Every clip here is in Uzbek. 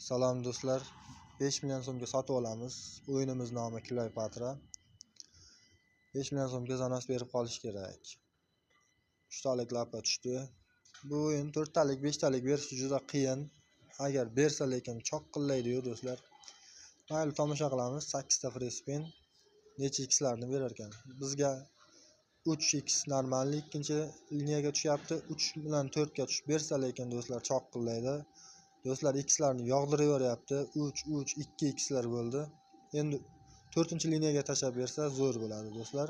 Salom do'stlar, 5 million so'mga sotib olamiz. O'yinimiz nomi Kleopatra. 5 million so'mga zanos berib qolish kerak. 3 talik lapa tushdi. Bu o'yin 4 talik, 5 talik berishi juda qiyin. Agar bersa lekin choqqillaydi-yu do'stlar. Mayli, tomosha qilamiz. 8 ta free spin necha xlarni berar ekan. Bizga 3x normalni ikkinchi liniyaga tushyapti. 3 bilan 4 ga tushib bersa lekin do'stlar choqqillaydi. Do'stlar xlarni yog'dirib yuboryapti. 3 3 2 xlar bo'ldi. Endi 4-liniyaga tashlab bersa zo'r bo'ladi do'stlar.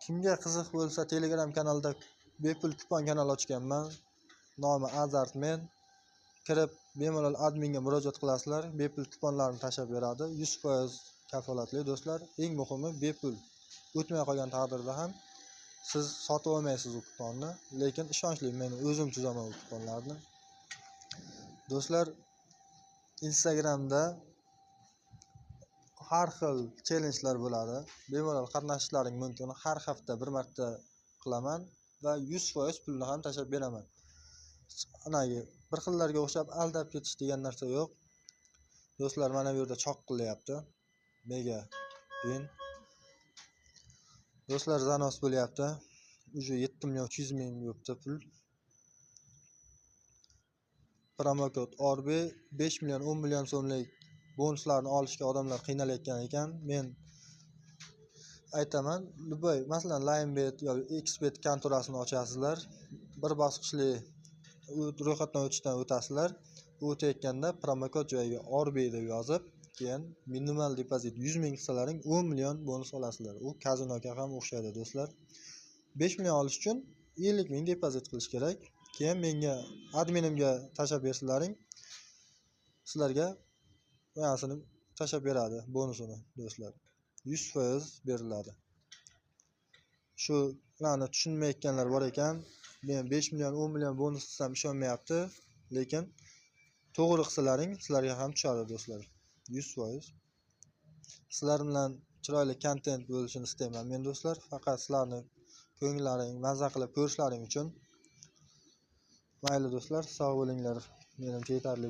Kimga qiziq bo'lsa Telegram kanalida bepul kupon kanal ochganman. Nomi Azartmen. Kirib bemalol adminga murojaat qilasizlar, bepul kuponlarni tashlab beradi. 100% kafolatli do'stlar. Eng muhimi bepul. O'tmay qolgan taqdirda ham siz sotib olmaysiz u kuponni, lekin ishonchli, men o'zim tuzaman u kuponlarni. Do'stlar, Instagramda har xil challengelar bo'ladi. Bemalol qatnashishlaring mumkin. Har hafta bir marta qilaman va 100% pulni ham tashlab beraman. Anagi bir xillarga o'xshab aldab ketish degan narsa yo'q. Do'stlar, mana bu yerda choqqilayapti. Mega win. Do'stlar, zanos bo'lyapti. Уже 7 million 300 ming bo'pti pul. Promokod RB 5 million 10 million so'mlik bonuslarni olishga odamlar qiynalayotgan ekan. Men aytaman, Dubai, masalan, Linebet yoki Xbet kontorasini ochasizlar, bir bosqichli ro'yxatdan o'tishdan o'tasizlar. O'tayotganda promokod joyiga RB deb yozib, keyin minimal depozit 100 ming qilsalaring 10 million bonus olasizlar. U kazinoga ham o'xshaydi do'stlar. 5 million olish uchun 50 ming depozit qilish kerak. Keyin menga adminimga tashlab bersalaring, sizlarga boyasini tashlab beradi, bonusini do'stlar. 100% beriladi. Shu ularni tushunmayotganlar bor ekan. Men 5 million, 10 million bonus desam ishonmayapti, lekin to'g'ri qilsalaring sizlarga ham tushadi do'stlar. 100%. Sizlar bilan chiroyli kontent bo'lishini istayman men do'stlar. Faqat sizlarni ko'ngillaring mazza qilib ko'rishlaring uchun. Mayli do'stlar, sog' bo'linglar. Menimcha yetarli.